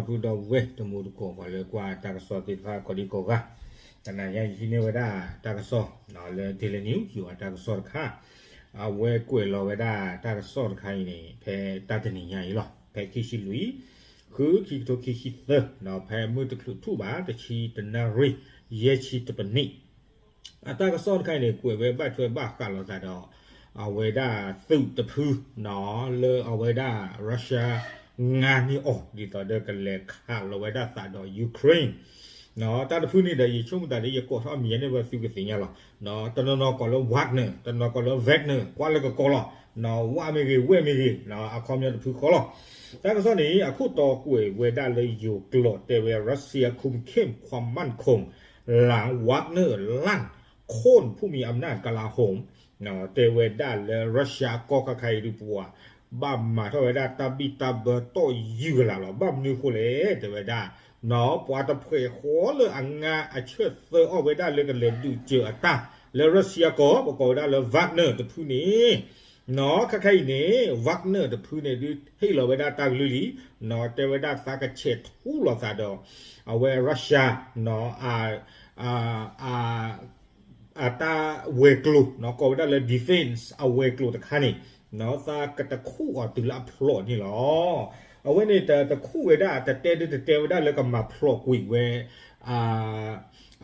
ဒီပုၢ်ဒီဝဲၢ်တံၤသကိး ပှၤလၢကွၢ်တၢ်ကစီၣ်သ့ၣ်တဖၣ်ကိးဒံကိးဂၤ, တနၤညါယဟံးန့ၢ်ဝဲဒၣ်တၢ်ကစီၣ်လၢ Daily News ယိၤအတၢ်ကစီၣ်တခါ, အဝဲကွဲးလီၤဝဲဒၣ်တၢ်ကစီၣ်တခါအံၤန့ၣ် ဖဲတၢ်တနံၤညါအံၤလီၤ. ဖဲခံဆံလွံၢ် ဃု ခံကထိခံဆံသၢ, ဖဲမုၢ်တချုးထူၣ်ဘၣ် တဆံတနၣ်ရံၣ် ယဲၢ်ဆံတပနံး အတၢ်ကစီၣ်တခါအံၤန့ၣ် ကွဲးဝဲဘၣ်ထွဲဘၣ်ဃးလိာ်သးဒီး အဝဲဒၣ်သုးတဖု လၢအဝဲဒၣ် Russia ငါန့ၢ်အီၤ ဒ်သိးဒီးကလဲၤခးလီၤဝဲဒၣ်သးဒီး Ukraine တၢ်တဖုန့ၣ်ဒီး ယဆိကမိၣ်သးဒီး ယကိးထီၣ်အမံၤညါန့ၣ် ဝဲသုကသ့ၣ်ညါလီၤ. တနီၤနီၤကိးလၢ Wagner, တနီၤကိးလၢ Wagner ကွၢ်လၢကကိးလီၤ. ဝၣ်မ့ၢ်ဂ့ၤ ဝဲၢ်မ့ၢ်ဂ့ၤ အခီပညီတဖုဃီလီၤ. တၢ်ကစီၣ်န့ၣ် အခိၣ်တီကွဲးဝဲဒၣ်လၢယိၤကျိာ်တဲဝဲ Russia คุมเข้มความมั่นคง หลัง Wagner ลั่นโค่นผู้มีอำนาจกลาโหม တဲဝဲဒၣ်လၢ Russia ကီၢ်ခါခါအံၤဒုးပှၤ ဘၣ်မၤထီၣ်ဝဲဒၣ်တၢ်ဘံၣ်တၢ်ဘၢတီၢ်ယုၢ်ကလာ်လီၤ. ဘၣ်မနုၤအဃိလဲၣ် တဲဝဲဒၣ် ပှၤတဖှဲးဃီလၢအငါအဆၢၣ်သၢအီၣ်ဝဲဒၣ်လၢကလဲၤဒုးစၢၤအတၢ် လၢ Russia ကီၢ် ပကိးဝဲဒၣ်လၢ Wagner တဖုန့ၣ် ခါခါအံၤန့ၣ် Wagner တဖုန့ၣ်ဒုး ဟ့ၣ်လီၤဝဲဒၣ်တၢ်ကလုၢ်လံ, တဲဝဲဒၣ်သးကဆဲးထူလိာ်သးဒီး အဝဲ Russia အတၢ်ဝဲၤကျိၤ ကိးဝဲဒၣ်လၢ defense အဝဲၤကျိၤတခါန့ၣ် သးကတခူၣ်အီၤတုၤလၢအဖျိးန့ၣ်လီၤ. အဝဲန့ၣ်တခူၣ်ဝဲဒၣ် တတဲဒ်တတဲဝဲဒၣ်လၢကမၤဖျိးကွံာ်ဝဲ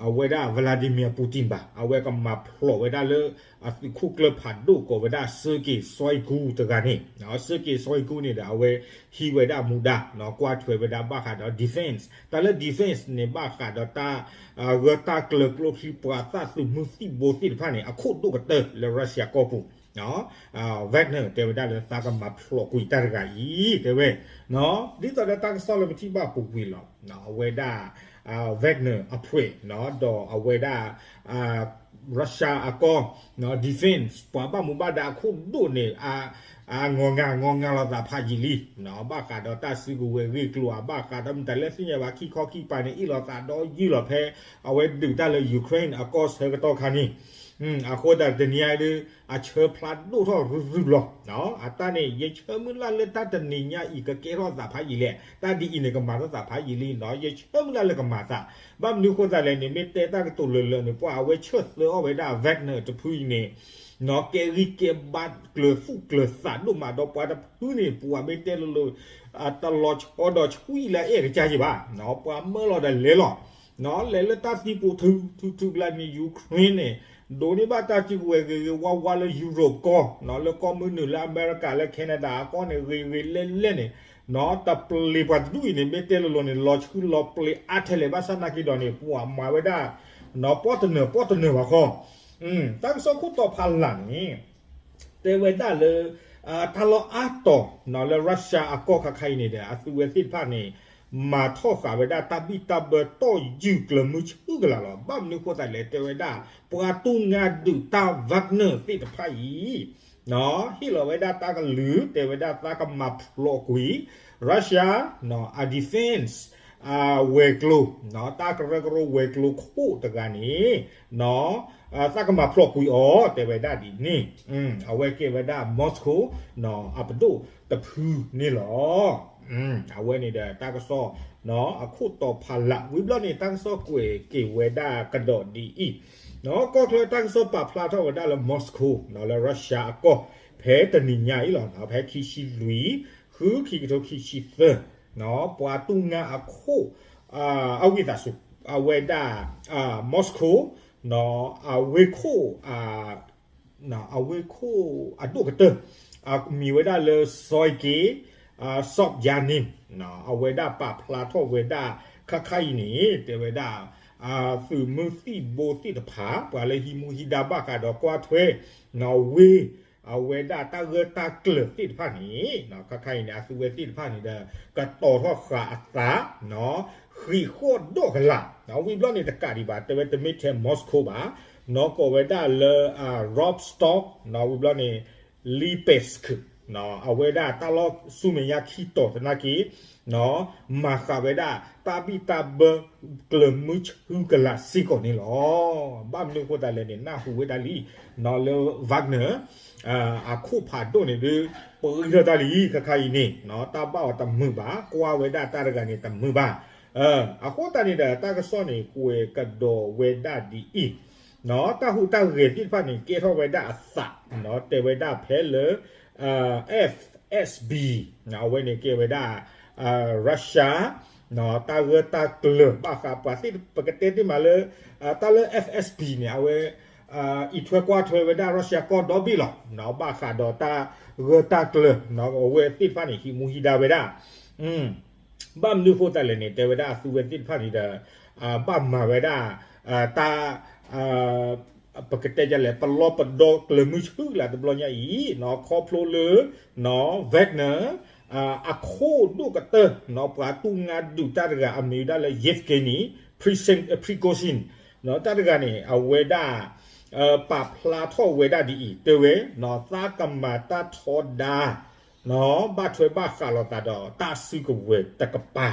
အဝဲဒၣ် Vladimir Putin ဘၣ်. အဝဲကမၤဖျိးဝဲဒၣ်လၢ အသုးခိၣ်ကျၢၢ်ဖးဒိၣ်ကိးဝဲဒၣ် Sergei Shoigu တဂၤန့ၣ်, Sergei Shoigu န့ၣ်ဒီး အဝဲဟံးဝဲဒၣ်မူဒါ ကွၢ်ထွဲဝဲဒၣ်ဘၣ်ဃးဒီး defense, တၢ်လၢ defense န့ၣ် ဘၣ်ဃးဒီးတၢ် ဂၢၢ်တၢ်ကျၢၤကျိချံ ပှၤသးသုးမုၢ်သံၣ်ဘိသ့ၣ်တဖၣ်န့ၣ် အခိၣ်ဒိၣ်ကတၢၢ်လၢ Russia ကီၢ်ပူၤ Wagner တဲဝဲဒၣ်လၢသးကမၤဖျိးကွံာ်တၢ်တဂၤအံၤ တဲဝဲ ဒ်သိးဒီးတၢ်ကစီၣ်လၢပထံၣ်ဘၣ်ပူၤကွံာ်လီၤ. အဝဲဒၣ် Wagner အဖှဲး ဒီးအဝဲဒၣ် Russia အကီၢ် defense ပှၤဘၣ်မူဘၣ်ဒါအခိၣ်ဒိၣ်န့ၣ် အ ငီၢ်ငၢ်ငီၢ်ငၢ်လိာ်သးဖးယံာ်လံ, ဘၣ်ဃးဒီးတၢ်စုကဝဲၤဂ့ၢ်ကျိၤ အဘၣ်ဃးဒီးမတၤလၢသ့ၣ်ညါဘၣ် ခံခီခံပၤန့ၣ် အ့ၣ်လိာ်သးဒီးယုၢ်လီၤဖဲ အဝဲဒုးတၢ်လၢ Ukraine အကီၢ်ဆၢကတီၢ်ခါန့ၣ်, အဃိသတးတနံၤအံၤဒီး အဆၢဖျါဒိၣ်ထီၣ်ရုၢ်ရုၢ်လီၤ. အတၢ်န့ၣ် ယဆၢမုၢ်လၢ်လၢတၢ်တနံၤညါအံၤ ကကဲထီၣ်သးဖးယံာ်လဲၣ်, တၢ်ဒ်အံၤန့ၣ် ကမၤထီၣ်သးဖးယံာ်လံ, ယဆၢမုၢ်လၢ်လၢကမၤသး, ဘၣ်မနုၤအဃိသတးလဲၣ်န့ၣ် မ့ၢ်တဲတၢ်ကတိၤလၢာ်လၢာ်န့ၣ် ပှၤအဝဲဆၢၣ်သၢအီၣ်ဝဲဒၣ် Wagner တဖုအံၤန့ၣ် ကဲဂံၢ်ကဲဘါကျၢၤသူၣ်ကျၢၤသးဒိၣ်မးဒီး ပှၤတဖုန့ၣ် ပှၤမ့ၢ်တဲလိၤလိၤ တလီၤဆီဒီးဆှံလၢအအဲၣ်ကစၢ်ယံၤဘၣ်, ပှၤမၢလီၤဒီးလဲၤလီၤ, လဲၤလၢတၢ်သံပိာ်ထုးထုးလၢန့ၣ် Ukraine န့ၣ် ဒိးန့ၢ်ဘၣ်တၢ်စုကဝဲၤဂ့ၤဂ့ၤဝါဝါလၢ Europe ကီၢ်, လၢကီၢ်မုၢ်နုာ်လၢအမဲရကၤလၢ Canada အကီၢ်န့ၣ် ဂ့ၤဂ့ၤလဲၢ်လဲၢ်န့ၣ်, တပျ့ၤပှၤတဒူၣ်အံၤန့ၣ် မ့ၢ်တဲလိၤလိၤန့ၣ် လီၤဆှံလီၤပျ့ၤအါထဲလဲၣ် ဘၣ်ဆၣ်နာ်က့ဒီးန့ၣ် ပှၤမၤဝဲဒၣ် ပီၣ်တနၢၤပီၣ်တနၢၤဘၣ်ခီ, တၢ်ကစီၣ်ခိၣ်တီဖးလၢ်န့ၣ် တဲဝဲဒၣ်လၢ တၢ်လီၢ်အါတီၤလၢ Russia အကီၢ်ခါခါအံၤန့ၣ်ဒီး အသုးဝဲသ့ၣ်တဖၣ်န့ၣ် မၤထီၣ်ဃာ်ဝဲဒၣ်တၢ်ဘံၣ်တၢ်ဘၢတီၢ်ယုၢ်ကျၢၤမုဆူၣ်ကလာ်လီၤ. ဘၣ်မနုၤအဃိသတးလဲၣ် တဲဝဲဒၣ် ပှၤတူၢ်ငါဒုးတၢ် Wagner သ့ၣ်တဖၣ်အံၤ ဟ့ၣ်လီၤဝဲဒၣ်တၢ်ကလုၢ် တဲဝဲဒၣ်သးကမၤဖျိးကွံာ် Russia အ defense ဝဲၤကျိၤ တၢ်ကရၢကရိဝဲၤကျိၤခိၣ်တဂၤန့ၣ် သးကမၤဖျိးကွံာ်အီၤ တဲဝဲဒၣ်ဒ်န့ၣ်, အဝဲကဲဝဲဒၣ် Moscow အပဒိၣ်တဖုန့ၣ်လီၤ. အဝဲန့ၣ်ဒီးတၢ်ကစီၣ် အခိၣ်တီဖးလၢ် ဝံၤဘျီန့ၣ် တၢ်ကစီၣ်ကွဲးက့ၤဝဲဒၣ်ကဒီးဒ်အံၤ, ကီၢ်ချၢတၢ်ကစီၣ်ပာ်ဖျါထီၣ်ဝဲဒၣ်လၢ Moscow လၢ Russia အကီၢ် ဖဲတနံၤညါအံၤလီၤ. ဖဲခံဆံလွံၢ် ဃု ခံကထိခံဆံသၢ ပှၤတူၢ်ငါအခိၣ် အဝံသးစူၤ အဝဲဒၣ် Moscow အဝ့ၢ်ခိၣ် အဝ့ၢ်ခိၣ်အဒိၣ်ကတၢၢ် အမံၤဝဲဒၣ်လၢ Sergei Sobyanin အဝဲဒၣ်ပာ်ဖျါထီၣ်ဝဲဒၣ် ခါခါအံၤန့ၣ် တဲဝဲဒၣ် သုးမုၢ်သံၣ်ဘိသ့ၣ်တဖၣ် ပှၤလၢဟံးမူဟံးဒါဘၣ်ဃးဒီးကွၢ်ထွဲ ဝ့ၢ် အဝဲဒၣ်တၢ်ဂၢၢ်တၢ်ကျၢၤသ့ၣ်တဖၣ်န့ၣ် ခါခါအံၤန့ၣ် အသုးဝဲသ့ၣ်တဖၣ်န့ၣ်ဒီး ကတီၤထီၣ်ဃာ်အသး ဃံးဃီၣ်ဒီးကလာ် ဝံၤဘျီန့ၣ်တကးဒံးဘၣ် တဲဝဲတမ့ၢ်ထဲ Moscow ဘၣ် ကိးဝဲဒၣ်လၢ Rostov ဝံၤဘျီန့ၣ် Lipetsk အဝဲဒၣ်တၢ်လီၢ်ဆူမဲာ်ညါခံတီၤသနာ်က့ မၤဃာ်ဝဲဒၣ်တၢ်ဘံၣ်တၢ်ဘၢ ကျၢၤမုဆူကလာ်စ့ၢ်ကီးန့ၣ်လီၤ. ဘၣ်မနုၤအဃိသတးလဲၣ်န့ၣ် နၢ်ဟူဝဲဒၣ်လံ လၢ Wagner အခိၣ်ဖးဒိၣ်န့ၣ်ဒုး ပဂံၢ်ထီၣ်တၢ်လံ ခဲခါအံၤန့ၣ် တၢ်ဘၣ်အီၤတမုာ်ဘၣ် ကွၢ်ဝဲဒၣ်တၢ်တဂၤန့ၣ်တမုာ်ဘၣ်. အဃိသတးန့ၣ်ဒီး တၢ်ကစီၣ်န့ၣ် ကွဲးကဒီးဝဲဒၣ်ဒ်အံၤ တၢ်ဟူးတၢ်ဂဲၤသ့ၣ်တဖၣ်န့ၣ် ကဲထီၣ်ဝဲဒၣ်အသး တဲဝဲဒၣ်ဖဲလၢ F S B အဝဲန့ၣ်ကဲဝဲဒၣ် Russia တၢ်ဂၢၢ်တၢ်ကျၢၤ ဘၣ်ဃးပှၤသ့ၣ် ပကတဲသ့မးလၢ တၢ်လၢ F S B န့ၣ် အဝဲ အံးထွဲကွၢ်ထွဲဝဲဒၣ် Russia ကီၢ်ဒီဘ့ၣ်လီၤ. ဘၣ်ဃးဒီးတၢ်ဂၢၢ်တၢ်ကျၢၤ အဝဲသ့ၣ်တဖၣ်န့ၣ် ဟံးမူဟံးဒါဝဲဒၣ် ဘၣ်မနုၤအဃိသတးလဲၣ်န့ၣ် တဲဝဲဒၣ်အသုဝဲသ့ၣ်တဖၣ်န့ၣ်ဒီး ဘၣ်မၤဝဲဒၣ် တၢ် ပကတဲဒ်လဲၣ် ပလီၢ်ပဒီကျၢၤမုဆူကလာ်တဘျီညါအံၤ ခီဖျိလၢ Wagner အခိၣ်ဒိၣ်ကတၢၢ် ပှၤတူၢ်ငါဒုးတၢ်တဂၤအမံၤဝဲဒၣ်လၢ Yevgeny Prigozhin တၢ်တဂၤန့ၣ် အဝဲဒၣ် ပာ်ဖျါထီၣ်ဝဲဒၣ်ဒ်အံၤ တဲဝဲ သးကမၤတၢ်ထီဒါ ဘၣ်ထွဲဘၣ်ဃးလိာ်သးဒီးတၢ်စုကဝဲၤတကပၤ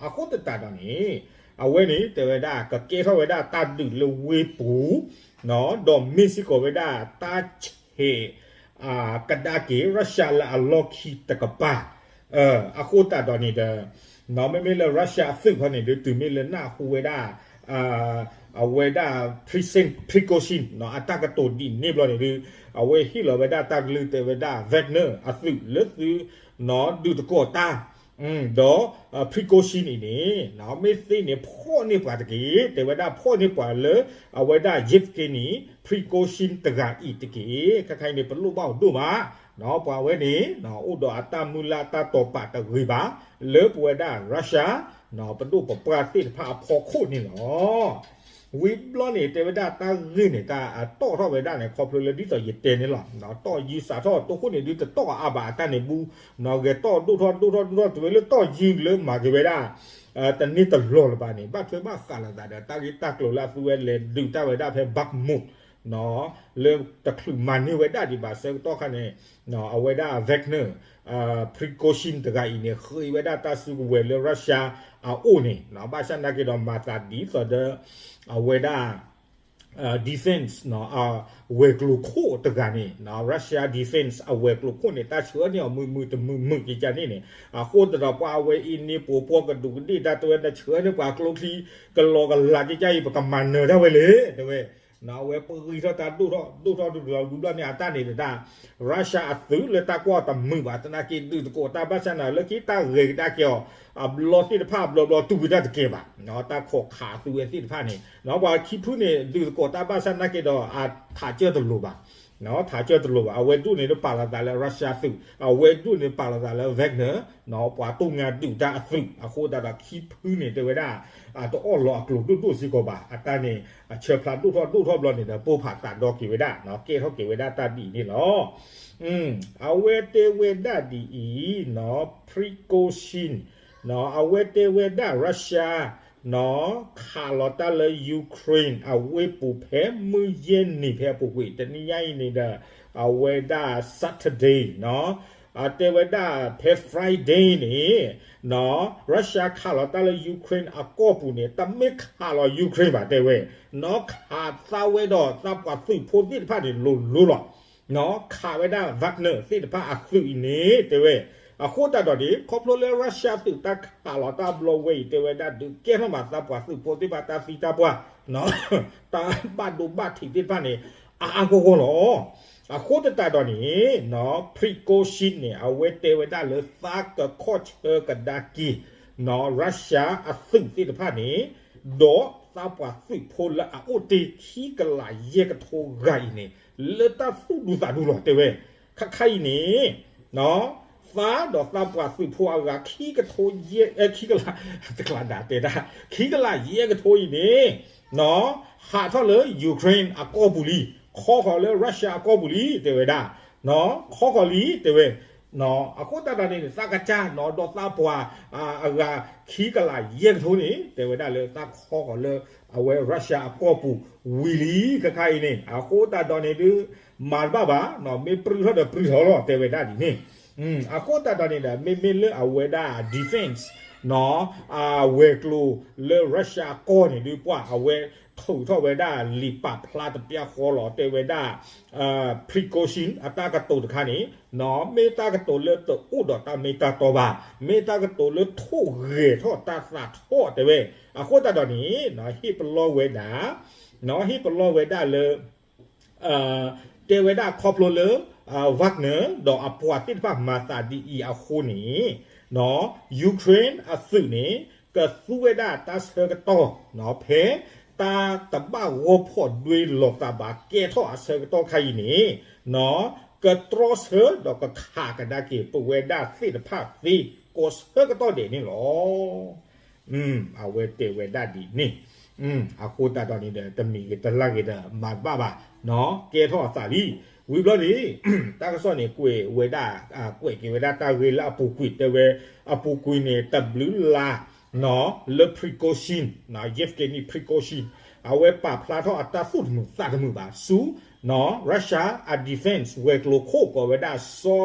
အဃိသတးဒီးန့ၣ် အဝဲန့ၣ်တဲဝဲဒၣ် ကကဲထီၣ်ဝဲဒၣ်တၢ်ဒုးလၢဝ့ၢ်ပူၤ ဒီးမ့ၢ်စ့ၢ်ကီးဝဲဒၣ်တၢ်ဆဲး ကဒါက့ၤ Russia လၢအလီၢ်ခံတကပၤ အဃိသတးဒီးန့ၣ်ဒီး မ့မ့ၢ်လၢ Russia အသုးခီန့ၣ်ဒုး တုၤမ့ၢ်လၢနၢ်ဟူဝဲဒၣ် အဝဲဒၣ် Prigozhin အတၢ်ကတိၤဒ်န့ၣ်ဘျီန့ၣ်ဒုး အဝဲဟ့ၣ်လီၤဝဲဒၣ်တၢ်ကလုၢ်တဲဝဲဒၣ် Wagner အသုးလၢသု ဒုးသကိးတၢ် ဒီး Prigozhin အံၤန့ၣ် မ့ၢ်သ့န့ၣ်ဖီၣ်န့ၢ်ပှၤတက့ၢ် တဲဝဲဒၣ်ဖီၣ်န့ၢ်ပှၤလၢ အဝဲဒၣ် Yevgeny Prigozhin တဂၤအံၤတက့ၢ် ခဲခါအံၤန့ၣ် ပလိၣ်ဘၣ်အီၤဒိၣ်မး ပှၤဝဲန့ၣ် အိၣ်ဒီးအတၢ်မုၢ်လၢ်တၢ်တိာ်ပာ်တဂ့ၤဘၣ် လၢပဝဲဒၣ် Russia ပဒိၣ်ပပှၢ်သ့ၣ်တဖၣ်အဖီခိၣ်န့ၣ်လီၤ. ဝံၤဘျီန့ၣ် တဲဝဲဒၣ်တၢ်ဂ့ၢ်န့ၣ် တၢ်တီၣ်ထီၣ်ဝဲဒၣ်န့ၣ် ခီဖျိလၢဒ်သိးယတဲန့ၣ်လီၤ. တီၣ်ယံၤစးထီၣ် တိခိၣ်န့ၣ်ဒုးတတီၣ်အါဘၣ်အတၢ်န့ၣ်ဘူး ဂဲၤတီၣ်ဒိၣ်ထီၣ်ဒိၣ်ထီၣ်ဒိၣ်ထီၣ် တုၤဝဲလၢတီၣ်ယံၤလၢမၤက့ၤဝဲဒၣ် တန့ၢ်တလီၢ်လၢၤဘၣ်န့ၣ် ဘၣ်ထွဲဘၣ်ဃးလိာ်သးဒီး တၢ်ဂ့ၢ်တၢ်ကျိၤလၢအသုဝဲလဲၤဒုးတၢ်ဝဲဒၣ်ဖဲ Bakhmut လၢတချုးမၤန့ၢ်ဝဲဒၣ်ဒံးဘၣ်ဆၢကတီၢ်ခါန့ၣ် အဝဲဒၣ် Wagner Prigozhin တဂၤအံၤန့ၣ် ဃ့ဝဲဒၣ်တၢ်စုကဝဲၤလၢ Russia အအိၣ်န့ၣ် ဘၣ်ဆၣ်နာ်က့ဒီးမၤသးဒ်သိးဒီး အဝဲဒၣ် defense ဝဲၤကျိၤခိၣ်တဂၤန့ၣ် Russia defense အဝဲၤကျိၤခိၣ်န့ၣ် တၢ်ဆှၢန့ၢ်အီၤမုာ်မုာ်တမုာ်မုာ်ကကန့ၣ်န့ၣ် အဃိသတးဒီးပှၤအဝဲအံၤန့ၣ် ပှၤပှီၢ်ကဒူးကဒ့ၣ်တၢ်တဲဝဲ နဆှၢန့ၢ်ပှၤကျိချံကလီၤကလးကကအံၤ ပကမၤနၢၤတၢ်ဝဲလဲၣ် တဲဝဲ အဝဲပဂံၢ်ထီၣ်တၢ်ဒိၣ်ထီၣ်ဒိၣ်ထီၣ်ဒိၣ်ထီၣ်ဒိၣ်ဘျီန့ၣ် အတၢ်န့ၣ်တဒၣ် Russia အသုးလၢတၢ်ကွၢ်တမုာ်ဘၣ် သနာ်က့ဒုးသကိးတၢ်ဘၣ်ဆၣ်နာ်လၢခံတၢ်ဂဲၤကဒါက့ၤအီၤ အဘျီသ့ၣ်တဖၣ်အဘျီဘျီတူၢ်ဝဲဒၣ်တကဲဘၣ် တၢ်ခိးခးအသုဝဲသ့ၣ်တဖၣ်န့ၣ် ပှၤခံဖုန့ၣ် ဒုးသကိးတၢ်ဘၣ်ဆၣ်နာ်က့ဒီး အထးကၢၢ်တလိၤဘၣ် ထးကၢၢ်တလိၤဘၣ် အဝဲဒိၣ်န့ၣ်ဒုးပာ်လီၤသးလၢ Russia သုး အဝဲဒိၣ်န့ၣ်ပာ်လီၤသးလၢ Wagner ပှၤတိၢ်ငါဒုးတၢ်အသုး အဃိသတးဒီးခံဖုန့ၣ်တဲဝဲဒၣ် တအီၣ်လီၤအကျိၤဒိၣ်ဒိၣ်စ့ၢ်ကီးဘၣ် အတၢ်န့ၣ် အဆၢဖျါဒိၣ်ထီၣ်ဒိၣ်ထီၣ်ဘျီန့ၣ်ဒီး ပိၢ်ဖးသးဒီက့ၤဝဲဒၣ် ကဲထီၣ်က့ၤဝဲဒၣ်တၢ်ဒ်အံၤန့ၣ်လီၤ. အဝဲတဲဝဲဒၣ်ဒ်အံၤ Prigozhin အဝဲတဲဝဲဒၣ် Russia ခးလီၤတၢ်လၢ Ukraine အဝ့ၢ်ပူၤဖဲမုၢ်ယဲၢ်နံၤဖဲအပူၤကွံာ် တနံၤညါအံၤန့ၣ်ဒီး အဝဲဒၣ် Saturday တဲဝဲဒၣ်ဖဲ Friday န့ၣ် Russia ခးလီၤတၢ်လၢ Ukraine အကီၢ်ပူၤန့ၣ် တမ့ၢ်ခးလီၤ Ukraine ဘၣ်တဲဝဲ ခးသးဝဲဒီးသးပှၢ်သုးဖိသ့ၣ်တဖၣ်န့ၣ်လိၤလိၤလီၤ ခးဝဲဒၣ် Wagner သ့ၣ်တဖၣ်အသုးအံၤန့ၣ် တဲဝဲ အဃိသတးဒီးန့ၣ် ခီဖျိလၢ Russia သုးတၢ်ခးလီၤတၢ်ဘျီဝဲအံၤ တဲဝဲဒၣ်ဒုးကဲထီၣ်မးသးပှၢ်သုးဖိသ့ၣ်တဖၣ်တၢ်သံတၢ်ပှၢ် တၢ်ဘၣ်ဒိဘၣ်ထံးသ့ၣ်တဖၣ်န့ၣ် အါအါဂီၢ်ဂီၢ်လီၤ. အဃိသတးဒီးန့ၣ် Prigozhin န့ၣ် အဝဲတဲဝဲဒၣ်လၢသးကခီၣ်ဆၢကဒါက့ၤ Russia အသုးသ့ၣ်တဖၣ်န့ၣ် ဒီးသးပှၢ်သုးဖိလၢအအိၣ်တ့ၢ်ခံကလးယဲၢ်ကထိဂၤအံၤန့ၣ် လၢတၢ်သူၣ်ဒူသးဒူလီၤ တဲဝဲ ခါခါအံၤန့ၣ် သးဒီးသးပှၢ်သုးဖိအဂၤခံကထိယဲၢ် ခံကလး တကျးဒၣ်တဲဒၣ် ခံကလးယဲၢ်ကထိအံၤန့ၣ် ဟးထီၣ်လၢ Ukraine အကီၢ်ပူၤလံ ခီဃီၤလၢ Russia အကီၢ်ပူၤလံ တဲဝဲဒၣ် ခီဃီၤလံ တဲဝဲ အဃိသတးဒီးန့ၣ် သးကစၢ်နီၤ ဒီးသးပှၢ်အဂၤခံကလးယဲၢ်ကထိန့ၣ် တဲဝဲဒၣ်လၢသးခီဃီၤလၢ အဝဲ Russia အကီၢ်ပူၤဝံၤလံ ခဲခါအံၤန့ၣ် အဃိသတးဒီးန့ၣ်ဒုး မၤတဘၣ်ဘၣ် မ့ၢ်ပြူၢ်ထီၣ်ဒီးပြူၢ်ထီၣ်လီၤ တဲဝဲဒၣ်ဒ်န့ၣ် အဃိသတးဒီးန့ၣ်ဒီး မ့မ့ၢ်လၢအဝဲဒၣ် defense နီၤ အဝဲၤကျိၤလၢ Russia အကီၢ်န့ၣ်ဒုး ပှၤအဝဲထုးထီၣ်ဝဲဒၣ်လံာ်ပာ်ဖျါတပျၢ်ဃီလီၤ တဲဝဲဒၣ် Prigozhin အတၢ်ကတိၤတခါန့ၣ် မ့ၢ်တၢ်ကတိၤလၢတအိၣ်ဒီးတၢ်မ့ၢ်တၢ်တီဘၣ်, မ့ၢ်တၢ်ကတိၤလၢထိၣ်ဂဲၤထီၣ်တၢ်သးထီၣ်တဲဝဲ, အဃိသတးဒီးန့ၣ် ဟ့ၣ်ပလီၢ်ဝဲဒၣ် ဟ့ၣ်ပလီၢ်ဝဲဒၣ်လၢ တဲဝဲဒၣ်ခီဖျိလၢ Wagner ဒီးအပှၤသ့ၣ်တဖၣ်မၤသးဒ်အံၤအဃိန့ၣ် Ukraine အသုးန့ၣ် ကသူဝဲဒၣ်တၢ်ဆၢကတီၢ် ဖဲတၢ်တဘၣ်ဂီၢ်ဖီၣ်ဒွဲလိာ်သးဘၣ်ကဲထီၣ်အဆၢကတီၢ်ခါအံၤန့ၣ် ကတြီဆၢဒီးကခးကဒါက့ၤပဝဲဒၣ်သ့ၣ်တဖၣ်သ့ကိးဆၢကတီၢ်ဒဲးန့ၣ်လီၤ. အဝဲတဲဝဲဒၣ်ဒ်န့ၣ်, အဃိသတးဒီးန့ၣ်ဒီး တမံၤဂ့ၤတလၢ်ဂ့ၤဒီး မၤတဘၣ်ဘၣ်, ကဲထီၣ်အသးလံ. ဝံၤဘျီန့ၣ် တၢ်ကစီၣ်န့ၣ် ကွဲးဝဲဒၣ် ကွဲးက့ၤဝဲဒၣ်တၢ်ဂ့ၢ်လၢအပူၤကွံာ် တဲဝဲ အပူၤကွံာ်န့ၣ် တဘျုးလါ လၢ Prigozhin, Yevgeny Prigozhin အဝဲပာ်ဖျါထီၣ်အတၢ်သူၣ်တမုာ်သးတမုာ်ဘၣ်ဆူ Russia အ defense ဝဲၤကျိၤခိၣ်ကိးဝဲဒၣ်စီ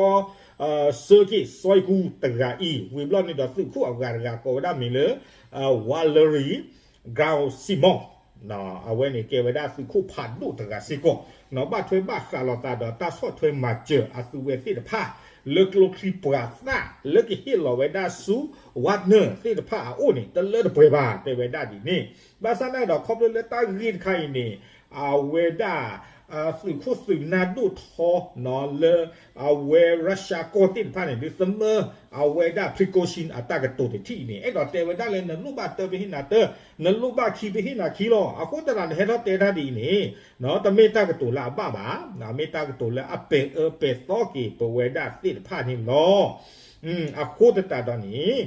Sergei Shoigu တဂၤအံၤ, ဝံၤဘျီန့ၣ်ဒီးသုးခိၣ်အဂၤတဂၤကိးဝဲဒၣ်မ့ၢ်လၢ Valery Gerasimov အဝဲန့ၣ် ကဲဝဲဒၣ်သုးခိၣ်ဖးဒိၣ်တဂၤစ့ၢ်ကီး ဘၣ်ထွဲဘၣ်ဃးလိာ်သးဒီးတၢ်ဆီၣ်ထွဲမၤစၢၤအသုဝဲသ့ၣ်တဖၣ် လၢကျိချံပှၤသၣ်လၢကဟ့ၣ်လီၤဝဲဒၣ်ဆူ Wagner သ့ၣ်တဖၣ်အအိၣ်န့ၣ် တလၢတပှဲၤဘၣ် တဲဝဲဒၣ်ဒ်န့ၣ်. ဘၣ်ဆၣ်န့ၣ်ဒီး ခီဖျိလၢတၢ်ဂ့ၢ်တခါအံၤန့ၣ် အဝဲဒၣ် သုးခိၣ်သုးနၢ်ဒိၣ်ထီ လၢ အဝဲ Russia ကီၢ်သ့ၣ်တဖၣ်န့ၣ် ဒုးသမၢ အဝဲဒၣ် Prigozhin အတၢ်ကတိၤတထံၣ်အံၤန့ၣ် အဲၣ်ဒိးတဲဝဲဒၣ်လၢ နလိၣ်ဘၣ်တၢ်ပဟ့ၣ်နၤတၢ်, နလိၣ်ဘၣ်ခံပဟ့ၣ်နၤခံလီၤ. အဃိသတးဒီး နဟဲထီၣ်တဲတၢ်ဒ်အံၤန့ၣ် တမ့ၢ်တၢ်ကတိၤလၢအဘၣ်ဘၣ်, မ့ၢ်တၢ်ကတိၤလၢအပဲာ်အၢပဲာ်သီက့ၤပဝဲဒၣ်သ့ၣ်တဖၣ်န့ၣ်လီၤ. အဃိသတးဒီးန့ၣ်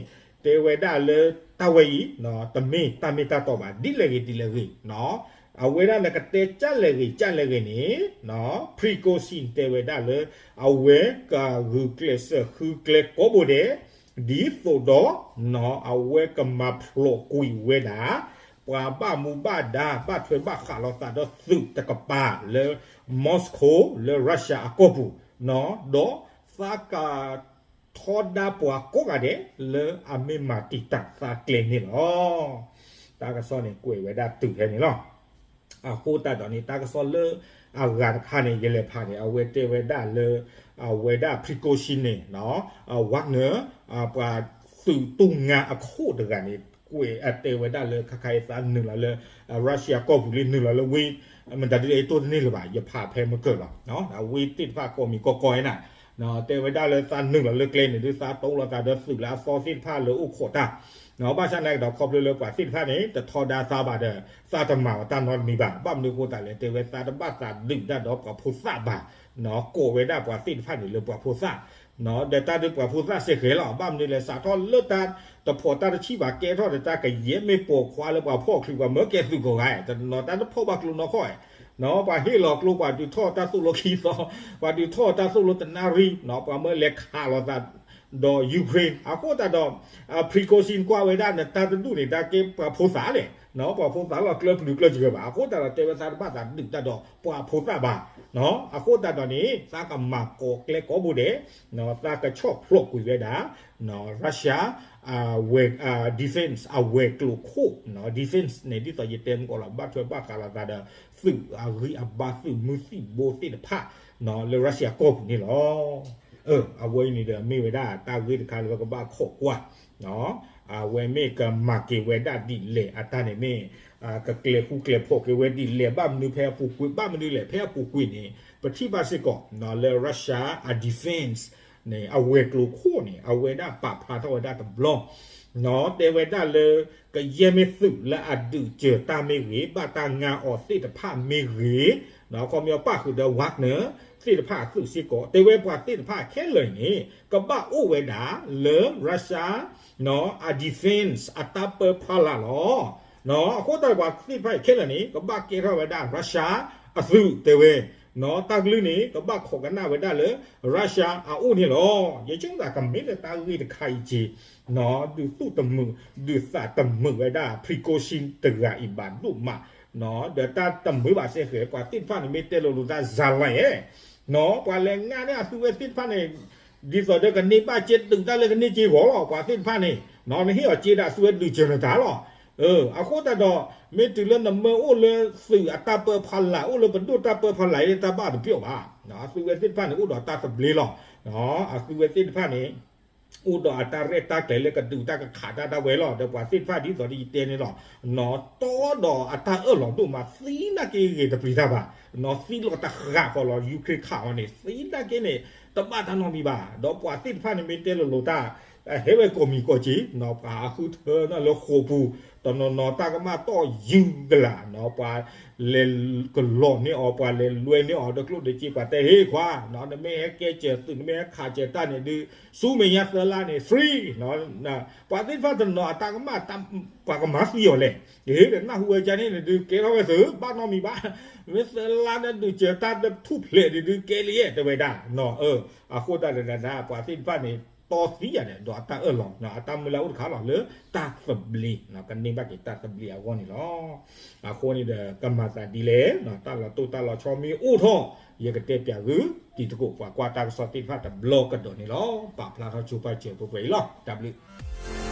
တဲဝဲဒၣ်လၢတၢ်ဝဲအံၤ တမ့ၢ်တၢ်မ့ၢ်တၢ်တီဘၣ် ဒ်လဲၣ်ဂ့ၤဒ်လဲၣ်ဂ့ၤ အဝဲဒၣ်နကတဲကၢ်လဲၣ်ဂ့ၤကၢ်လဲၣ်ဂ့ၤန့ၣ် Prigozhin တဲဝဲဒၣ်လၢ အဝဲကဂုာ်ကျဲးစၢးဃုကျဲကိးဘိဒဲး ဒ်သိးဒီး အဝဲကမၤဖျိးကွံာ်ဝဲဒၣ် ပှၤဘၣ်မူဘၣ်ဒါ ဘၣ်ထွဲဘၣ်ဃးလိာ်သးဒီးသုးတကပၤလၢ Moscow လၢ Russia အကီၢ်ပူၤ ဒီးသးက ထီဒါပှၤကိးဂၤဒဲး လၢအမ့ၢ်မၤတံာ်တာ်သးကျဲန့ၣ်လီၤ. တၢ်ကစီၣ်န့ၣ် ကွဲးဝဲဒၣ်တုၤဖဲန့ၣ်လီၤ. အဃိသတးဒီးန့ၣ် တၢ်ကစီၣ်လၢအဂၤတခါန့ၣ် ယလဲၤဖးန့ၣ် အဝဲတဲဝဲဒၣ်လၢ အဝဲဒၣ် Prigozhin န့ၣ် Wagner ပှၤသုးတူၢ်ငါအခိၣ်တဂၤန့ၣ် ကွဲးအတဲဝဲဒၣ်လၢ ခါခါအံၤသးနုာ်လီၤလၢ Russia ကီၢ်ပူၤလံ နုာ်လီၤလၢဝ့ၢ် မတၤဒ်လဲၣ်အံၤတိၢ်တန့ၢ်လၢၤဘၣ် ယဖးဖဲမုၢ်ကၢၢ်လီၤ. အဝ့ၢ်သ့ၣ်တဖၣ်ကိးမံၤကိးကီၢ်အံၤနၤ တဲဝဲဒၣ်လၢသးနုာ်လီၤလၢကျဲန့ၣ် ဒုးသးတိလိာ်သးဒီးသုးလၢအသီသ့ၣ်တဖၣ်လၢအိၣ်ခိးတၢ်, ဘၣ်ဆၣ်နာ်က့ဒီး ခီဖျိလၢပှၤသ့ၣ်တဖၣ်န့ၣ် တထီဒါသးဘၣ်ဒီး သးတမၤအီၤတၢ်နီတမံၤဘၣ်. ဘၣ်မနုၤအဃိသတးလဲၣ် တဲဝဲသးတဘၣ်သးဒုးတၢ်ဒီးပှၤဖိသၣ်ဘၣ်, ကိးဝဲဒၣ်ပှၤသ့ၣ်တဖၣ်န့ၣ်လၢပှၤဖိသၣ် ဒီးတၢ်ဒုးပှၤဖိသၣ်စ့ၢ်ကီးလီၤ. ဘၣ်မနုၤလဲၣ် စးထီၣ်လၢတၢ်တဖိးတၢ်တဆံးဘၣ် ကဲထီၣ်ဒီးတၢ်ကယဲၢ်မ့ၢ်ပိာ်ခွါလၢပှၤဖီၣ်ချံ ပှၤမၢကဲသုးကိးဂၤ တနီၤတၢ်တဖီၣ်ဘၣ်ကျိနီၢ်ခီၣ် ပှၤဟ့ၣ်လီၤကျိ ပှၤဒုးထီၣ်တၢ်သိၣ်လိခံသီ, ပှၤဒုးထီၣ်တၢ်သိၣ်လိတနၣ်ရံၣ်, ပှၤမၢလဲၤခးလိာ်သးဒီး Ukraine အဃိသတးဒီး Prigozhin ကွၢ်ဝဲဒၣ်နတၢ်တဒူၣ်န့ၣ် တၢ်ကဲပှၤဖိသၣ်လဲၣ်, ပှၤဖိသၣ်လီၤကျၢၢ်ပျုၤကျၢၢ်စှၤဘၣ်. အဃိသတးဒီး တဲဝဲသးတဘၣ်သးဒုးတၢ်ဒီးပှၤဖိသၣ်ဘၣ်. အဃိသတးဒီးန့ၣ် သးကမၤကိးကျဲကိးဘိဒဲး, သးကဆီၣ်ဖျိးကွံာ်ဝဲဒၣ် Russia defense အဝဲၤကျိၤခိၣ် defense န့ၣ် ဒ်သိးယတဲမုၢ်ကီးလီၤ ဘၣ်ထွဲဘၣ်ဃးလိာ်သးဒီး သုးအဂံၢ်အဘါ သုးမုၢ်သံၣ်ဘိသ့ၣ်တဖၣ် လၢ Russia ကီၢ်ပူၤန့ၣ်လီၤ. အဝဲအံၤန့ၣ်ဒီး မ့ၢ်ဝဲဒၣ်တၢ်ဂ့ၢ်တခါလၢပကဘၣ်ခိးကွၢ် အဝဲမ့ၢ်ကမၤက့ၤဝဲဒၣ်ဒ်လဲၣ် အတၢ်န့ၣ်မ့ၢ် ကကျဲၤဃူကျဲၤဖိးက့ၤဝဲဒ်လဲၣ် ဘၣ်မနုၤဖဲအပူၤကွံာ် ဘၣ်မနုၤလဲၣ် ဖဲအပူၤကွံာ်န့ၣ် ပထံၣ်ဘၣ်စ့ၢ်ကီး လၢ Russia အ defense န့ၣ် အဝဲၤကျိၤခိၣ်န့ၣ် အဝဲဒၣ်ပာ်ဖျါထီၣ်ဝဲဒၣ်တဘျီ တဲဝဲဒၣ်လၢ ကယဲၢ်မ့ၢ်သုးလၢအဒုးစၢၤတၢ်မ့ၢ်ဂ့ၤ ဘၣ်တၢ်ငါအီၤသ့ၣ်တဖၣ်မ့ၢ်ဂ့ၤ, ခီပညီပၣ်ဃုာ်ဒီး Wagner သ့ၣ်တဖၣ်အသုးစ့ၢ်ကီး တဲဝဲပှၤသ့ၣ်တဖၣ်ခဲလၢာ်န့ၣ် ကဘၣ်အိၣ်ဝဲဒၣ်လၢ Russia အ defense အတၢ်ပၢဖီလာ်လီၤ. အဃိသတးပှၤသ့ၣ်တဖၣ်အံၤခဲလၢာ်န့ၣ် ကဘၣ်ကဲထီၣ်ဝဲဒၣ် Russia အသုးတဲဝဲ တၢ်ကလုၢ်န့ၣ် ကဘၣ်ခိးကနၣ်ဝဲဒၣ်လၢ Russia အအိၣ်န့ၣ်လီၤ. ယဆိကမိၣ်ကမ့ၢ်လၢတၢ်ဂ့ၢ်တခါအံၤက့ၤ ဒုးသူၣ်တမုာ် ဒုးသးတမုာ်ဝဲဒၣ် Prigozhin တဂၤအံၤဘၣ်ဒိၣ်မး, ဒီးတၢ်တမုာ်ဘၣ်စ့ၢ်ကီး ပှၤသ့ၣ်တဖၣ်န့ၣ် မ့ၢ်တဲလိၤလိၤတၢ် စၤလါအဲၣ် ပှၤလဲၤငါန့ၢ်အသုဝဲသ့ၣ်တဖၣ်န့ၣ် ဒ်သိးဒီးကန့ၢ်ဘၣ်စ့ တုၤတၢ်လၢကန့ၢ်စ့ဂီၤလီၤ. ပှၤသ့ၣ်တဖၣ်န့ၣ် နဟ့ၣ်အီၤစ့ဒီး အသုဝဲဒုးစၢၤနတၢ်လီၤ. အဃိသတးဒီး မ့ၢ်တုၤလၢနမၢအိၣ်လၢသုးအတၢ်ပၢဖီလာ် အိၣ်လၢပဒိၣ်တၢ်ပၢဖီလာ် တၢ်ဘၣ်တပျီၢ်ဘၣ်. အသုဝဲသ့ၣ်တဖၣ်န့ၣ် အိၣ်ဒီးတၢ်သဘျ့လီၤ. အသုဝဲသ့ၣ်တဖၣ်န့ၣ် အိၣ်ဒီးအတၢ်ရဲၣ်တၢ်ကျဲၤလၢကဒုးတၢ်ကခးတၢ်ဒၣ်ဝဲလီၤ. ဒီးပှၤသ့ၣ်တဖၣ်ဒ်သိးဒီးယတဲန့ၣ်လီၤ. နီၢ်တီဒီးအတၢ်အၢၣ်လီၤဒိၣ်မး သံနာ်က့ဂ့ၤတပျံၤတၢ်ဘၣ်. နီၢ်သံလီၤတဃာ်ဃီလီၤ Ukraine ခးအီၤန့ၣ် သံနာ်က့န့ၣ် တဘၣ်တၢ်နီတမံၤဘၣ်. ဒီးပှၤသ့ၣ်တဖၣ်န့ၣ်မ့ၢ်တဲလိၤလိၤတၢ် ဟဲဝဲကိးမံၤကိးက့ၤ နီၢ်ပှၤအဃုထၢန့ၢ်လၢဃိာ်ပူၤ တနီၤနီၤတၢ်ကမၣ်တီၢ်ယူၤကလာ် နီၢ်ပှၤလဲၤကလီၤန့ၢ်အီၤ ပှၤလဲၤလွဲန့ၢ်အီၤ တကျိၣ်တစ့ ပှၤတဲဟ့ၣ်ခွါ နမ့ၢ်ဟဲကဲစၢၤသုး နမ့ၢ်ဟဲခးစၢၤတၢ်န့ၣ်ဒုး ဆူမဲာ်ညါသၢလါန့ၣ် free ပှၤသ့ၣ်တဖၣ်တနီၤအတၢ်ကမၣ် ပှၤကမၤသံအီၤလဲၣ်. ယဟ့ၣ်ဒီးနၢ်ဟူဝဲကန့ၣ်န့ၣ်ဒုး ကဲထီၣ်ဝဲသုး ဘၣ်နီတမံၤဘၣ်. မ့ၢ်သၢလါန့ၣ်ဒုးစၢၤတၢ်တထူၣ်ဖျဲးဒုး ကဲလံယဲၢ် တဲဝဲဒၣ်. အဃိသတးဒီး ပှၤသ့ၣ်တဖၣ်န့ၣ် တီသံယၤဒီးအတၢ်အၢၣ်လီၤ အတၢ်မုၢ်လၢ်အိၣ်တခါလီၤ လၢတၢ်သဘျ့ ကန့ၢ်ဘၣ်က့ၤတၢ်သဘျ့အဂီၢ်န့ၣ်လီၤ. အဃိန့ၣ်ဒီး ကမၤသးဒ်လဲၣ် တၢ်လီၤတိၢ်တၢ်လီၤဆီမ့ၢ်အိၣ်ထီၣ် ယကတဲပၠးဂုာ် တံၤသကိးပှၤကွၢ်တၢ်ကစီၣ်သ့ၣ်တဖၣ်တဘျီကဒီးန့ၣ်လီၤ. ပာ်ဖျါထီၣ်ဆိပာ်စၢၤပှဲၤပှဲၤအံၤလီၤ. တၢ်ဘျုး